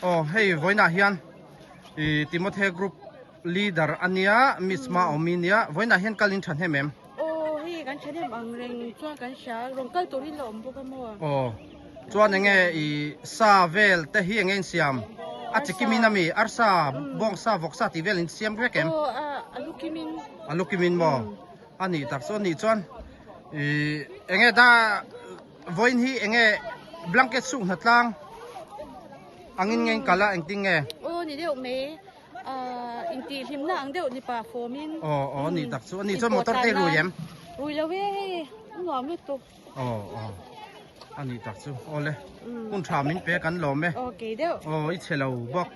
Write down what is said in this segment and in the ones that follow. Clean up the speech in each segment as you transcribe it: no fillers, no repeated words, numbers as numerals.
Aw hei vawiinah hian ih Timothy group leader ania Miss Maawmi nia vawiinah hian kal in thahnem em? Aw hei kan thahnem ang reng chuan kan hria rawn kal turin la awm bawk a maw? Aw chuan enge ih sa vel te hi enge in siam a chi kimin ami arsa bawngsa vawksa tih vel in siam vek em? Aw a lu kimin. A lu kimin maw? A nih tak chu a nih chuan ih enge da vawiin hi enge blanket suk hna tlang angin nge in kal a engtin nge? Aw ni deuh mai ah intih hlimna ang deuh ni pah fawm in. Aw aw ni tak chu a nih chuan motor te rui em? Rui lo e hei a nuam lutuk. Aw aw a nih tak chu aw le hun tha min pe kan lawm e. Aw kei deuh. Aw i chhe lo bawk.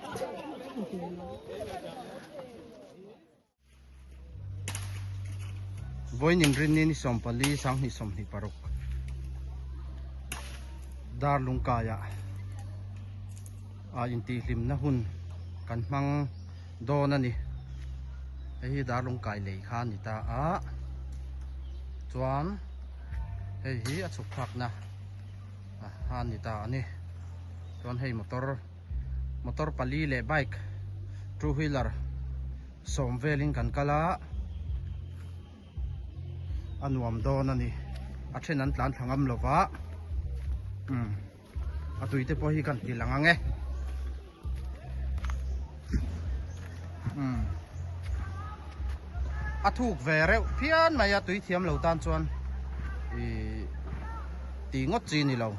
Vawiin inrinni ni 14 2026 dar lungkaiah ah intihhlimna hun kan hmang dawn a ni. Hei hi dar lungkai lei kha a ni ta a, chuan hei hi a chhuk thlakna a ni ta a ni. Chuan hei motor. Motor pali leh bike two wheeler sawm velin kan kal a, a nuam dawn a ni. A then an tlan thla ngam lo va, umm a tui te pawh hi kan ti lang ang e. Umm a thuk ve reuh phian mai a tui thiam lo tan chuan ihh tih ngawt chi ni lo.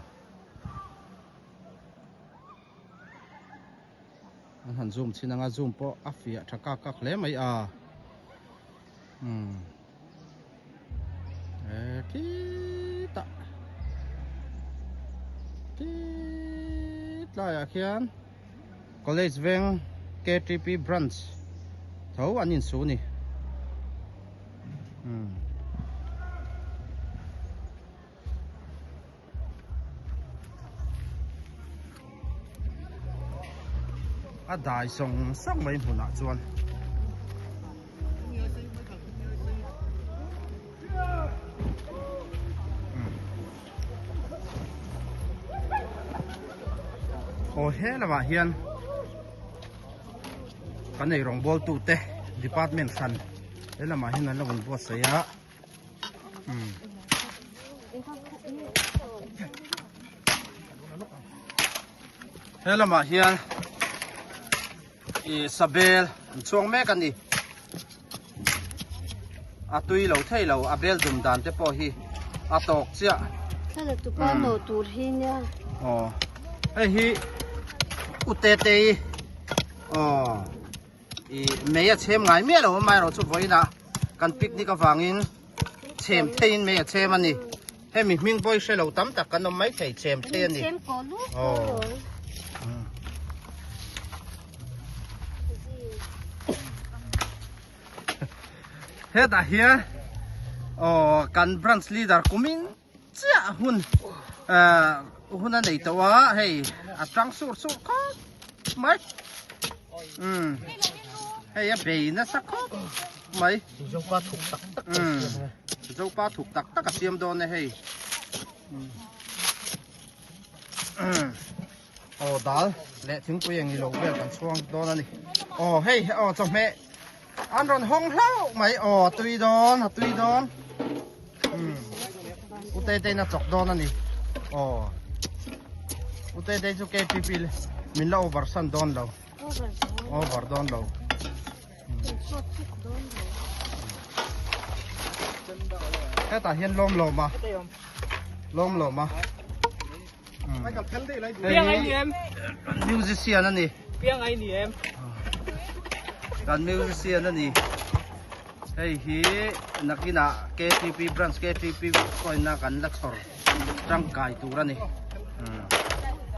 An han zoom chhin anga zoom pawh a fiah tha kak kak hle mai a umm e khitah khit laiah khian college veng ktp branch tho an insu a ni umm. A dai sawng sawng mai hmunah chuan. Aw he lamah hian kan ei rawngbawl tute department hran he lamah hian an lo inbuatsaih a. He lamah hian ih sabel an chhuang mek a ni a tui lo thei lo a bel dum dan te pawh hi a tawk chiah thlalak tupa nawh tur hi nia aw hei hi u tete i aw. Ih mei a chhem ngai miah lo amaherawhchu vawiinah kan picnic avangin chhem theiin mei a chhem a ni. Hemi hming pawh hi hre lo tam tak kan awm mai thei chhem thei a ni. Aw. Hetah hian aw kan branch leader kumin chiah hun hun a nei tawh a hei a tang sur sur khawp mai umm hei a bei nasa khawp mai zopa thuk tak tak umm zopa thuk tak tak a siam dawn e hei umm aw dal leh thingpui eng ilo vel kan chhuang dawn a ni aw hei aw chawhmeh An rawn hawng hlauh mai aw a tui dawn a tui dawn umm u tete in a chawk dawn a ni aw u tete chu ktp min la over san dawn lo over dawn lo hetah hian lawm lawm a lawm lawm a musician a ni Piang ai ni em. Kan musician a ni. Hei hi nakinah KTP branch KTP coin a kan la chhawr tangkai tur a ni.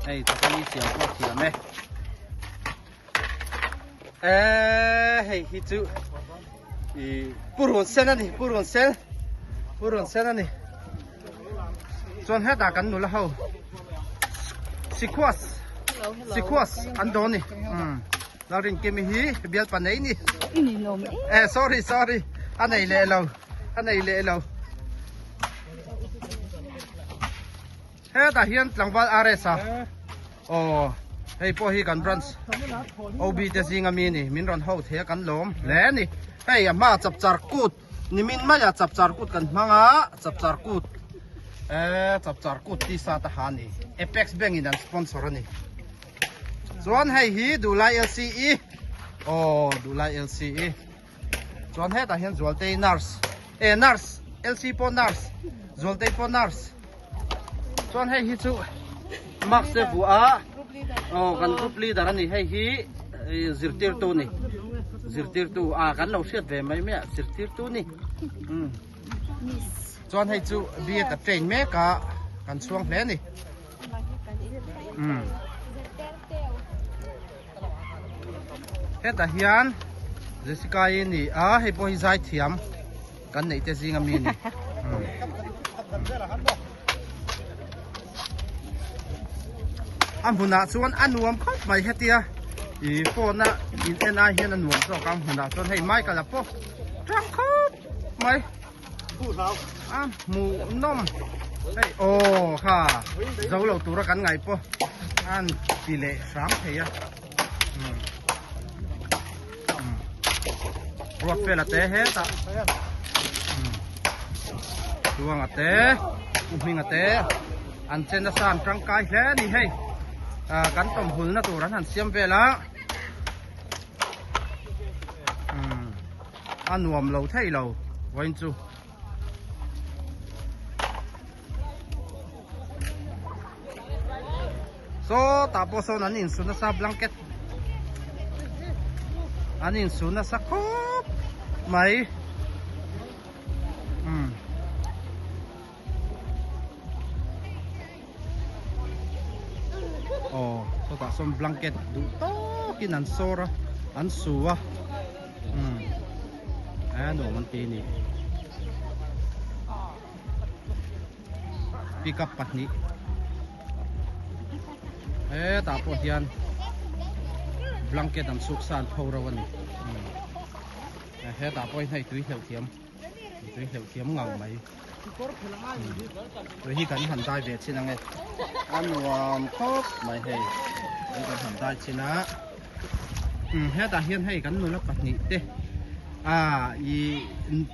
Hei chawhmeh siam pawh thiam e. E hei hi chu i purun sen a ni purun sen purun sen a ni. Chuan hetah kan nula ho Sikhuas Sikhuas an dawn ni umm Lalrinkimi hi bialpa nei ni eh sorry sorry a nei leh lo a nei leh lo hetah hian tlangval RS a aw. Hei pawh hi kan branch OB te zinga mi a ni, min rawn ho thei a kan lawm hle a ni. Hei a hma chapchar kut nimin maia chapchar kut kan hmang a, chapchar kut eh chapchar kut t-shirt a ha a ni, Apex Bank in an sponsor a ni. Chuan hei hi Duhlai LCE aw Duhlai LCE chuan hetah hian Zualtei nurse eh nurse LC pawh nurse Zualtei pawh nurse chuan hei hi chu mask te vuah a aw kan group leader a ni hei hi zirtirtu ni zirtirtu a kan lo hriat ve mai mai a zirtirtu ni um chuan hei chu B.Ed a train mek a kan chhuang hle a ni. Hetah hian Jessica i ni a hei pawh hi zai thiam kan neih te zinga mi a ni. A hmunah chuan a nuam khawp mai hetia ih phone a in en ai hian a nuam zawk a a hmunah chuan hei Michael a pawh tang khawp mai. A hmuhnawm hei aw kha zo lo tura kan ngaih pawh an ti leh hram thei a ruat vel a te hetah tuanga te u hminga te an che nasa an tangkai hle a ni hei kan tawmhulna tur an han siam vel a. A nuam lo thei lo vawiin chu. Saw tah pawh sawn an insu nasa blanket an insu nasa khawp mai. Umm. Aw sawtah sawn blanket duh tawkin an sawr a an su a umm a nuam an ti a ni pickup pahnih hetah pawh hian blanket an suk sa an pho reuh a ni umm hetah pawh hian hei tui hleuh thiam tui hleuh thiam ngang mai. Tui hi kan han dai ve chin ange a nuam khawp mai hei tui kan han dai chin a hetah hian hei kan nula pahnih te a i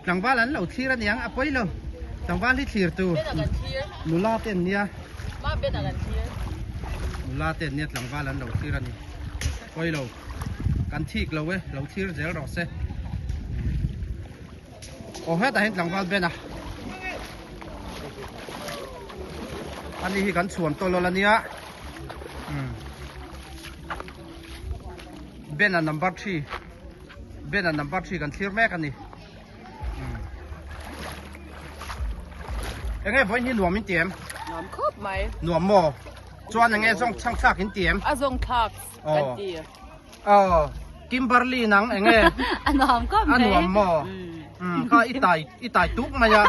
tlangval an lo thlir aniang a pawi lo tlangval hi thlir tur nula te an nia nula te an nia tlangval an lo thlir ani pawi lo kan thik lo e lo thlir zel rawh se. Aw hetah hian tlangval Ben a ani hi kan chhuan tawlh lawlh ania Ben a number 3 Ben a number 3 kan thlir mek ani enge vawiin hi nuam in ti em nuam khawp mai nuam maw chuan enge zawng chhang thlak in ti em a zawng thlak kan ti Aw Kimberly nang enge A nuam khawp mai. A nuam maw? Umm kha i tai i tai tuk mai a.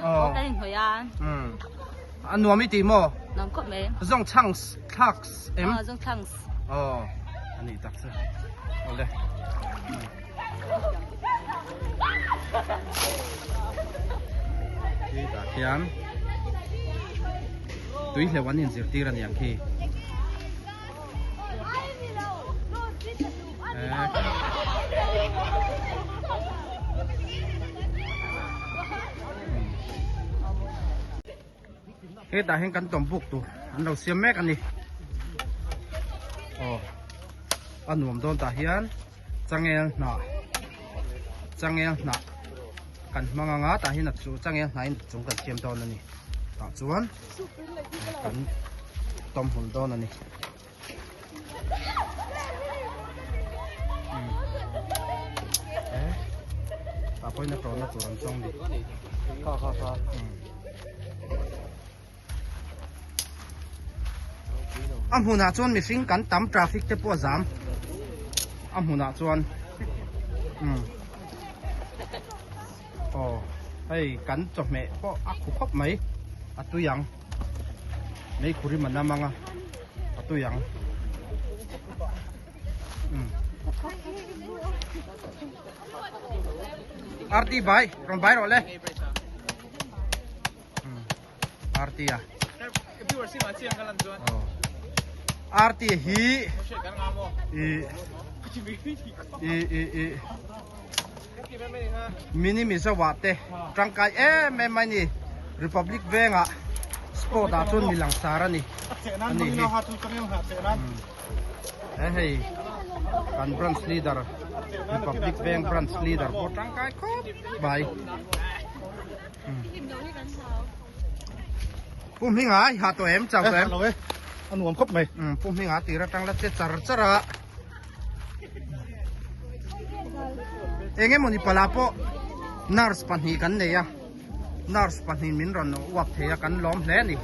Aw kan inhawih a. Umm a nuam i ti maw? Nuam khawp mai. Zawng chhang thlak em? Aw zawng chhang. Aw a nih tak chu. Awle. Khi tah khian tui hleuh an inzirtir a niang khi. Hetah hian kan tawm buk tur an lo siam mek a ni aw a nuam dawn tah hian changel hnah changel hnah kan hmang anga tah hian a chu changel hnah in chung kan siam dawn a ni tah chuan. Kan tawm hul dawn a ni. Tah pawhin a tawhna tur an chawng ni. Kha kha kha. A hmunah chuan mihring kan tam traffic te pawh a zam. A hmunah chuan. Aw hei kan chawhmeh pawh a khu khawp mai a tui ang meikhur hi man a mang a a tui ang umm Arti bai rawn bai rawh le umm Arti a. Artea hi ih ih ih ih Mini Mizo ah te tangkai em em mai a ni Republic vengah sport ah chuan mi langsar a ni a ni hi he hei kan branch leader Republic veng branch leader pawh tangkai khawp mai. Pu Hminga i ha tawh em chau tawh em? Lo e, a nuam khawp mai. Pu Hminga tir atang la che char char a. Eng emawni pala pawh nurse pahnih kan nei a, nurse pahnih min rawn uap thei a kan lawm hle a ni.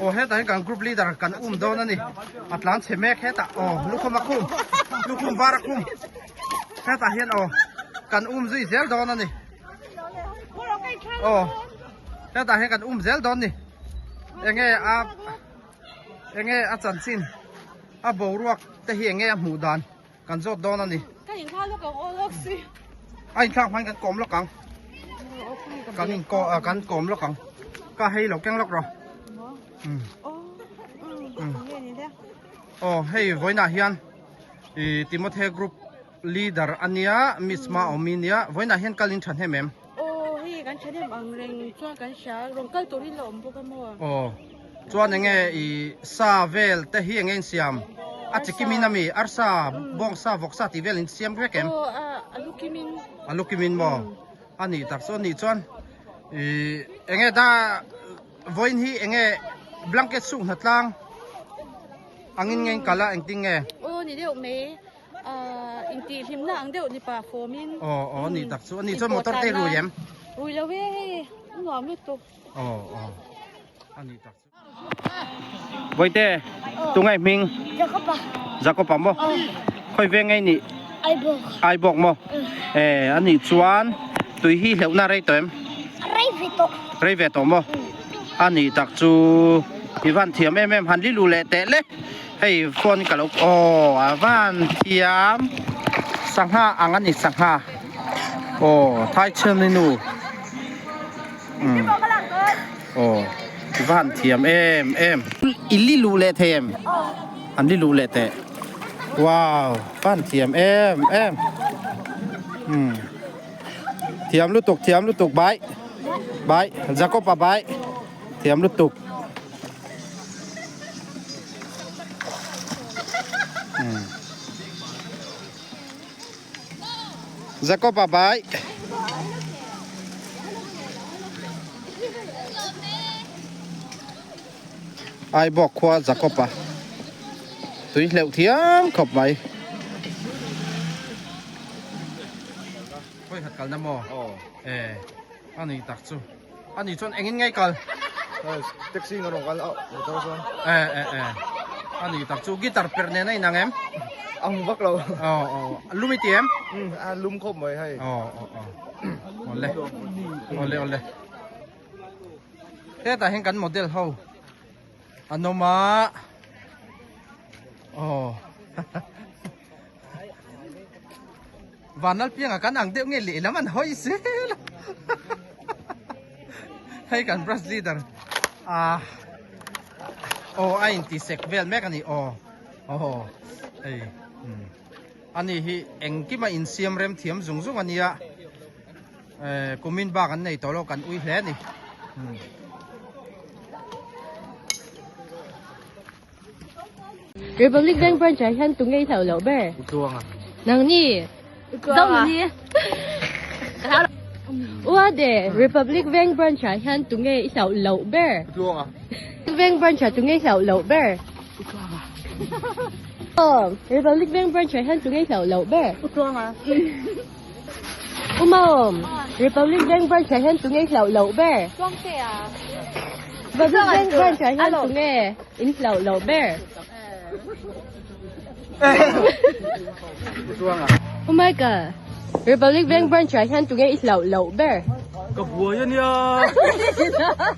Aw hetah hian kan group leader kan um dawn a ni a tlan chhe mek hetah aw lukhum a khum lukhum var a khum hetah hian aw kan um zui zel dawn a ni aw hetah hian kan um zel dawn a ni enge a enge a chanchin a boruak te hi enge a hmuh dan. Kan zawt dawn a ni. Ka inthlak lawk ang aw lawk si. A inthlak hmain kan kawm lawk ang. Kan in kan kawm lawk ang. Ka hei lo keng lawk rawh. Aw hei vawiinah hian i Timothy group leader a nia Miss Ma Awmi nia vawiinah hian kal in tha hnem em? Aw hei kan tha hnem ang reng chuan kan hria rawn kal turin la awm bawk a maw? Aw chuan enge i sa vel te hi enge in siam a chi kimin ami arsa bawngsa vawksa tih vel in siam vek em? Aw a lu kimin. A lu kimin maw? A nih tak chu a nih chuan i enge da vawiin hi enge blanket suk hna tlang angin nge in kal a engtin nge? Aw ni deuh mai. Intih hlimna ang deuh ni pah fawmin. Aw aw ni tak chu ani chuan motor te rui em? Rui lo e hei a nuam lutuk. Aw aw ani tak chu. Bawihte tunge hming? Jacob-a. Jacob-a maw? Khawi veng nge nih? Aibawk. Aibawk maw? E ani chuan tui hi hleuhna rei tawh em? Rei ve tawh. Rei ve tawh maw? Ani tak chu i van thiam em em han lilu leh teh le. Hei phone ka lo aw a van thiam sangha ang a ni sangha aw thai chhun i nu aw i van thiam em em i li luh leh thei em an li luh leh teh wow van thiam em em um thiam lutuk thiam lutuk bai bai Jacob a bai thiam lutuk. Jacob a bai. Ai bawk khua Jacob a. Tui hleuh thiam khawp mai. Khawi khat kalna maw? Eh, ani tak chu. Ani chuan engin nge kal? Taxi nga rawn kal a motor chuan. E e e. Ani tak chu guitar per nen a inang em? A hmu vak lo. Aw aw. Lum i ti em? Um a lum khawp mai hei. Aw aw aw. Awle. Awle awle. Hetah hian kan model ho an awm a. Aw. Vanlal piangah kan ang deuh nge lehlam an hawi zel a hei kan brush leader ah aw a inti sek vel mek a ni aw aw hei ani hi engkima insiam rem thiam zung zung a nia eh kumin bak an nei tawh lo kan ui hle a ni. Republic Bank branch ah hian tunge i hlauh loh ber? Tluanga. Nang ni? Zo ni. Ua de, Republic Bank branch ah hian tunge i hlauh loh ber? Tluanga. Bank branch ah tunge i hlauh loh ber? Tluanga. Aw, Republic Bank branch ah hian tunge i hlauh loh ber? Tluanga. Umaawm, Republic Bank branch ah hian tunge i hlauh loh ber? Tluangtea. Republic Bank branch ah hian tunge in hlauh loh ber? Oh my god. Republic Bank branch ah hian tunge i hlauh loh ber? Ka buai a nia.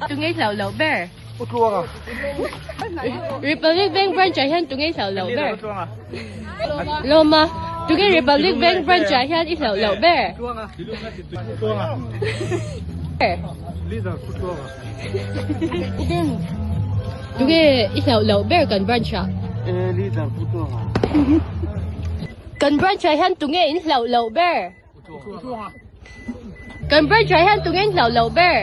Tunge i hlauh loh ber? Utluanga. Republic Bank branch ah hian tunge i hlauh loh ber? Lawma, tunge Republic Bank branch ah hian i hlauh loh ber? Tunge i hlauh loh ber kan branch ah? Kan branch ah hian tunge in hlauh loh ber? Kan branch ah hian tunge in hlauh loh ber?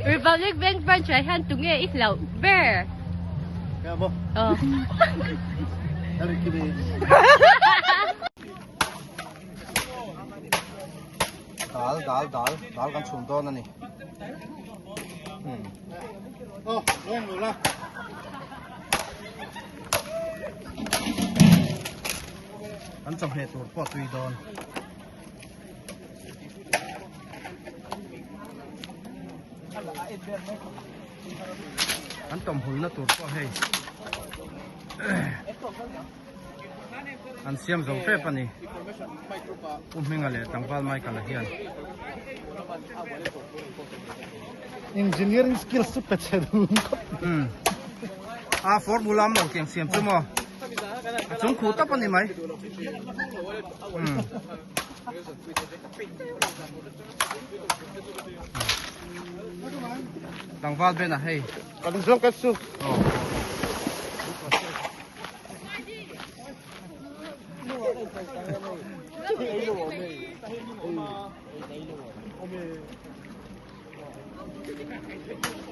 Republic Bank branch ah hian tunge i hlauh ber? Aw. Dal dal dal dal kan chhum dawn a ni. Aw, lawng lo la. Kan chawhmeh tur pawh tui dawn. An tawmhulna tur pawh hei an siam zo tep a ni. Pu Hminga leh tlangval Michael-a hian. Engineering skills chu pe chhe dun khawp. Umm. A formula maw tiang siam chu maw? A chung khuh tawp a ni mai. Umm. Tlangval Ben a hei. Kan zawk a chu. Aw.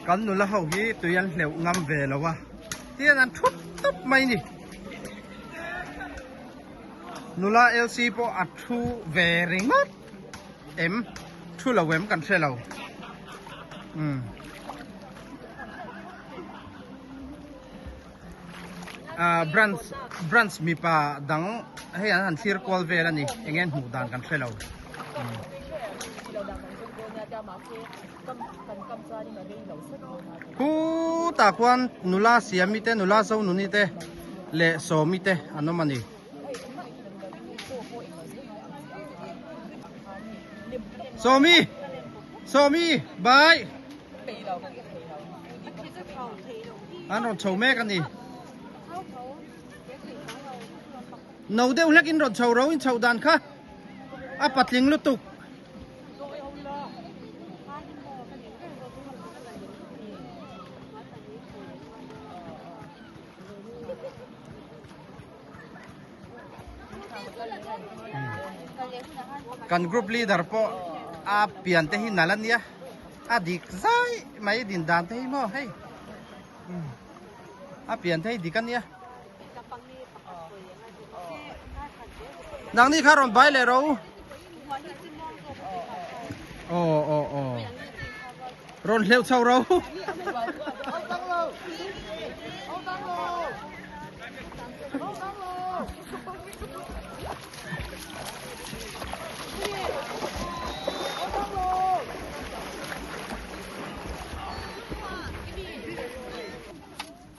Kan nula ho hi tui an hleuh ngam ve lo a, tian an thut tawp mai ni. Nula LC pawh a thu ve ringawt em, thu lo em kan hre lo. Umm. Ah branch branch mipa dang hei an han thlir kual vel a ni eng nge an hmuh dan kan hre lo. Khutah khuan nula Siami te nula Zonuni te leh Sawmi te an awm a ni. Sawmi! Sawmi! Bye! An rawn chho mek a ni. No deuh hlek in rawn chho ro in chhoh dan kha a patling lutuk. Kan group leader pawh a pian te hi nal a nia a dik zai mai din dan te hi maw hei a pian te hi dik a nia nangni kha rawn bai leh ro aw aw aw rawn hleuh chho ro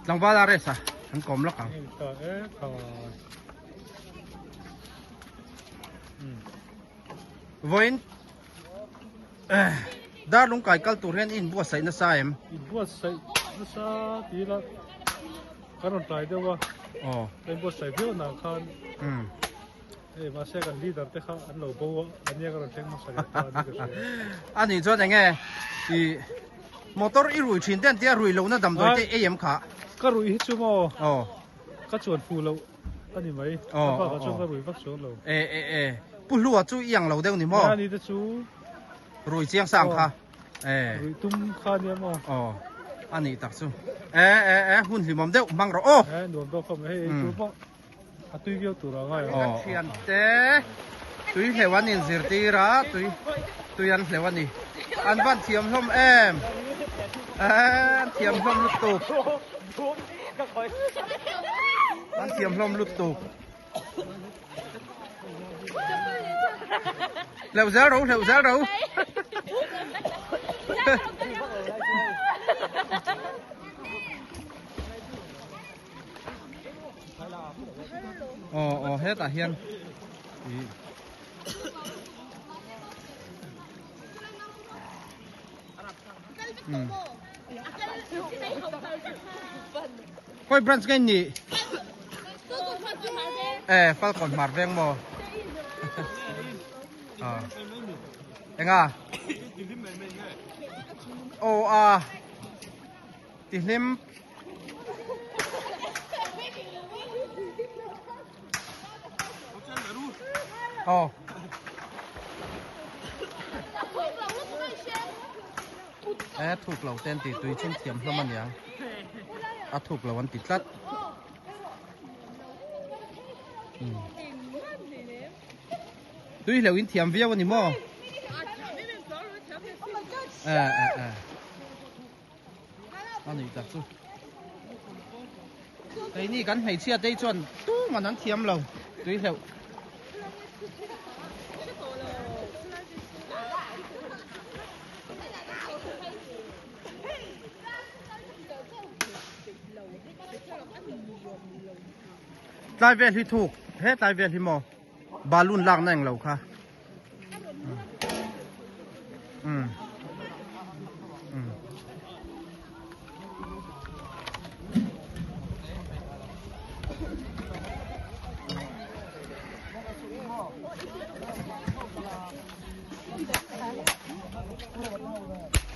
Tlangval a rest a an kawm lawk ang. Vawiin dar lungkai kal tur hian i inbuatsaih nasa em? Inbuatsaih nasa ti ila kan rawn tlai deuh a. Aw. Ka inbuatsaih viau nah khan. Hei mahse kan leader te kha an lo bo a, ania ka rawn thleng hmasa leh ta ani ka hria. A nih chuan enge i motor i rui thin te an tia rui lohna damdawi te ei em kha? Ka rui hi chu maw? Aw. Ka chuan fu loh a ni mai. Aw. Ka bakah chuan ka rui vak chuang lo. E e e Pu Hlua chu i ang lo deuh ni maw? Nia ni te chu. Rui chiang sang kha. E. Rui tum kha nia maw? Aw. A nih tak chu. E e e hun hlimawm deuh hmang rawh aw. E nuam deuh khawp mai hei ei tur pawh. A tui viau tur a ngai ang. Kan thian te tui hleuh an inzirtir a, tui tui an hleuh a ni. An van thiam hlawm em? An thiam hlawm lutuk. An thiam hlawm lutuk. Hleuh zel ro, hleuh zel ro. Aw aw hetah hian ih. Um. Khawi branch nge nih? Eh, Falkawn hmar veng maw? Ah. Enga? Aw a. Tihlim. Aw. E thuk lo ten ti tui chun thiam hlawm aniang a thuk lo an ti tlat tui hleuh in thiam viau ani maw e e e ani tak chu keini kan hmeichhia te hi chuan tuman an thiam lo tui hleuh. Tlai vel hi thuk he tlai vel hi maw balloon lak na englo kha um um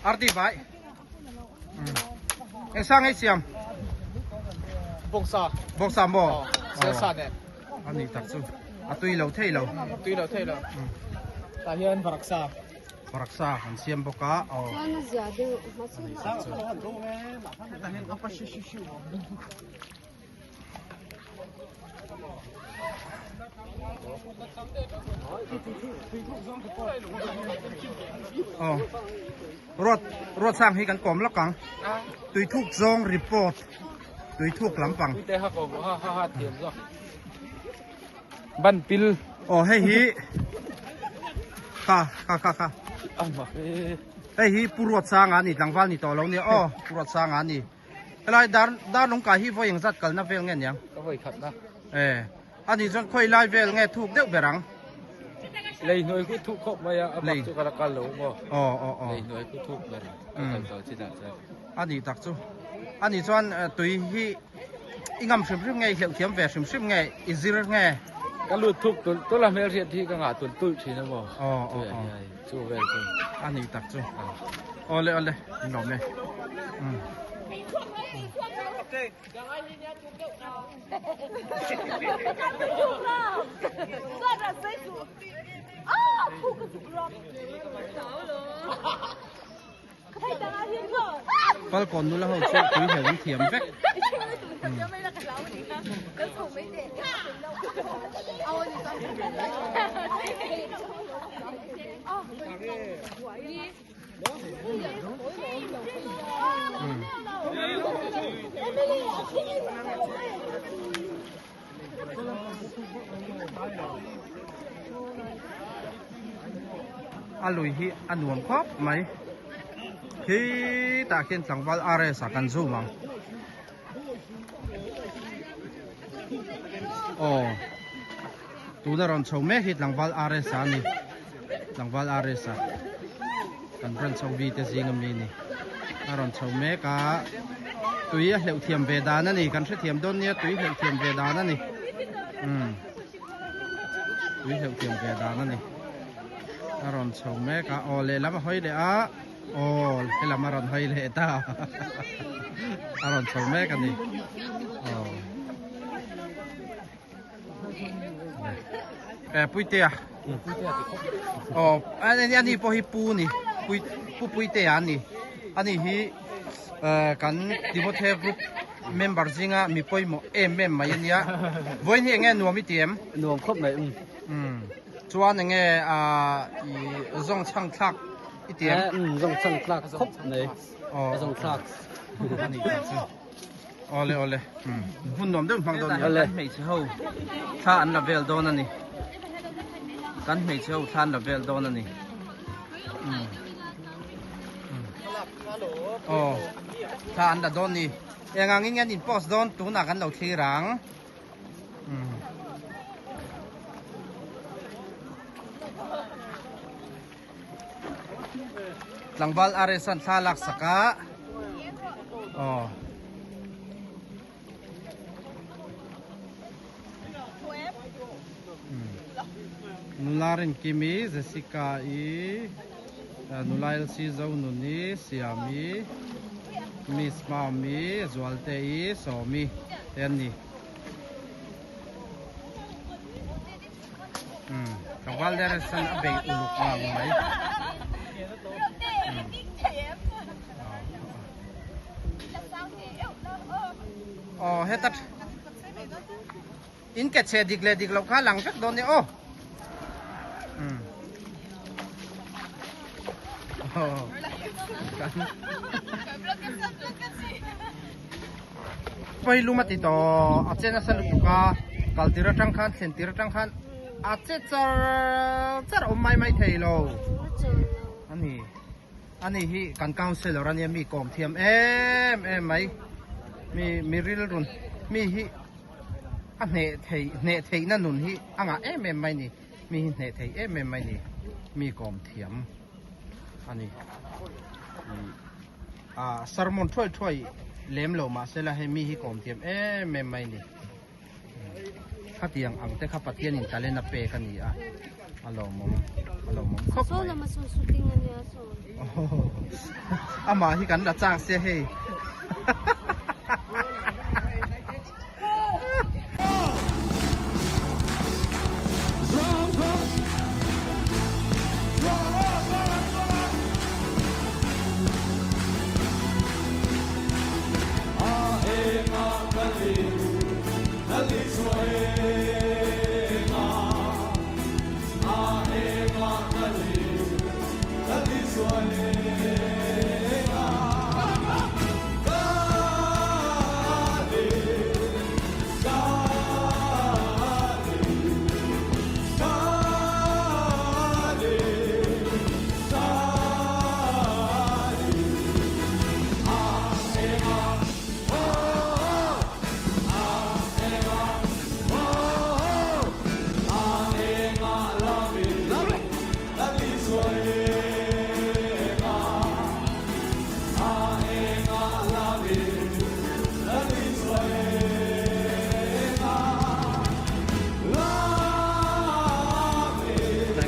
Arti vai. Eng sa ngei siam? Bawngsa. Bawngsa maw? Sialsa nen. A ni tak chu. A tui lo thei lo. Tui lo thei lo. Tah hian varaksa. Varaksa kan siam bawk a. Aw. Chuan a zia deuh hmasa. A ni tak chu. Aw ruat ruat sang hi kan kawm lawk ang tuithuk zawng report tuithuk lampang ban pil aw hei hi kha kha kha kha hei hi pu ruat sanga a ni tlangval ni tawh lo nia aw pu ruat sanga a ni. Helai dar dar lungkai hi vawi engzat kalna vel nge niang? Ka vawi khatna. E, ani chuan khawi lai vel nge thuk deuh ber ang? Lei hnuai khu thuk khawp mai a, a bak chu ka la kal lo maw? Aw aw aw. Lei hnuai khu thuk ber ka kal tawh chinah chuan. Ani tak chu. Ani chuan tui hi i ngam hrim hrim nge i hleuh thiam ve hrim hrim nge i zir nge? Ka lut thuk tulh tulh a, hmelhriat hi ka ngah tulh tulh thin a maw? Aw aw aw. Chu vel chu. Ani tak chu. Awle awle in lawm e. Um. Falkawn nula ho chu tui hleuh an thiam vek. A lui hi a nuam khawp mai khi tah khian tlangval RS ah kan zoom ang aw tuna rawn chho mek hi tlangval RS ah a ni tlangval RS ah kan branch ho vi te zing ami ni a rawn chho mek a tui a hleuh thiam ve dan a ni kan hrethiam dawn nia tui hleuh thiam ve dan a ni umm tui hleuh thiam ve dan a ni a rawn chho mek a aw lehlam a hawi leh a aw helam a rawn hawi leh ta a rawn chho mek a ni aw Eh Puitea Aw ani pawh hi pu ni pui pu Puitea ani ani hi eh kan Timothy group member zinga mi pawimawh em em mai ania vawiin hi enge nuam i ti em nuam khawp mai um um chuan enge a i zawng chhang thlak i ti em um zawng chhang thlak khawp mai aw zawng thlak ani chu Awle awle hun nuam deuh hmang dawn nia kan hmeichhe ho thla an la vel dawn a ni kan hmeichhe ho thla an la vel dawn a ni aw thla an la dawn ni eng ang in nge an in post dawn tunah kan lo thlir ang. Tlangval RS-a'n thla a laksak a. Aw. Nula Rinkimi, Jessica-i, Nula LC Zonuni, Siami, Miss Mami, Zualte-i, Sawmi te an ni. Tlangval Derek-a'n a bei uluk ngang mai. Aw heta in ke chhe dik leh dik loh kha lang vek dawn nia aw. Pawi lum a ti tawh a che nasa lutuk a kal tir atang khan thlen tir atang khan a che char char awm mai mai thei lo a ni. Ani hi kan councellor ania mi kawm thiam em em mai mi mi rilrun mi hi a hneh thei hneh theihna nun hi a ngah em em mai ni mi hi hneh thei em em mai ni mi kawm thiam ani a sermon thuai thuai lem lo mahsela hei mi hi kawm thiam em em mai ni. Khatiang ang te kha Pathianin talent a pek a ni a, a lawmawm a lawmawm khawp mai. Saw lama saw shooting a nia saw. Amah hi kan la chak sia hei.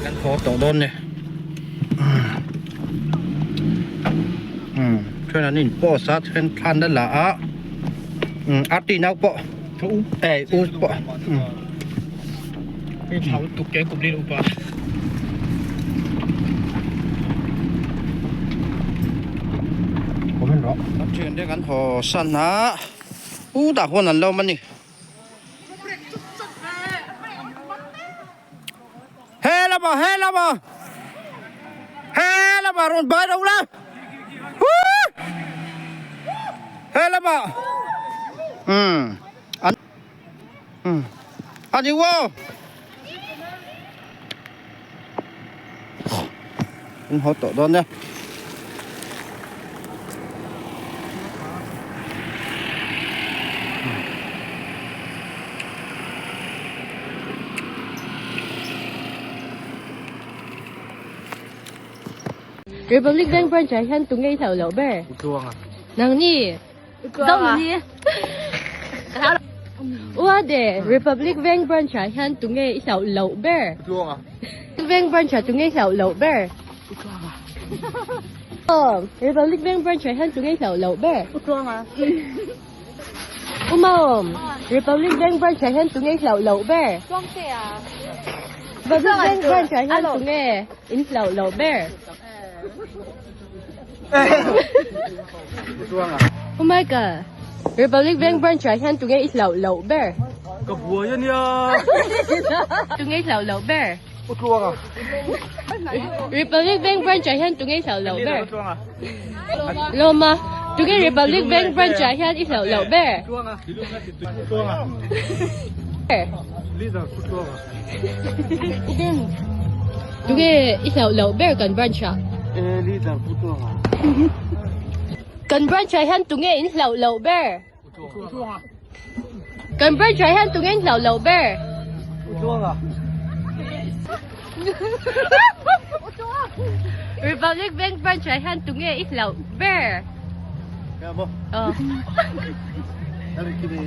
Kan haw tawh dawn ni. Then an in post a then thlan a la a Arti nau pawh eh u pawh Thian te kan haw san a u dah huan an lo awm a ni. He lama he lama he lama rawn bai ro la he lama um an um ani wo an haw tawh dawn nia. Republic Bank branch ah hian tunge i hlauh loh ber? Tluanga. Nang ni? Zo ni. Uade, Republic Bank branch ah hian tunge i hlauh loh ber? Tluanga. Bank branch ah tunge i hlauh loh ber? Tluanga. Aw, Republic Bank branch ah hian tunge i hlauh loh ber? Tluanga. Umaawm, Republic Bank branch ah hian tunge i hlauh loh ber? Tluangtea. Republic Bank branch ah hian tunge in hlauh loh ber? Oh my god. Republic Bank branch ah hian tunge i hlauh loh ber? Ka buai a nia. Tunge i hlauh loh ber? U Tluanga. Republic Bank branch ah hian tunge i hlauh loh ber? Lawma. Tunge Republic Bank branch ah hian i hlauh loh ber? Tluanga. Tluanga. Leader Pu Tluanga. Tunge i hlauh loh ber kan branch ah? E leader Pu Tluanga. Kan branch ah hian tunge in hlauh loh ber? Kan branch ah hian tunge in hlauh loh ber? Pu Tluanga. Republic Bank branch ah hian tunge i hlauh ber? Kaya mo? Aw. Eric Kimi.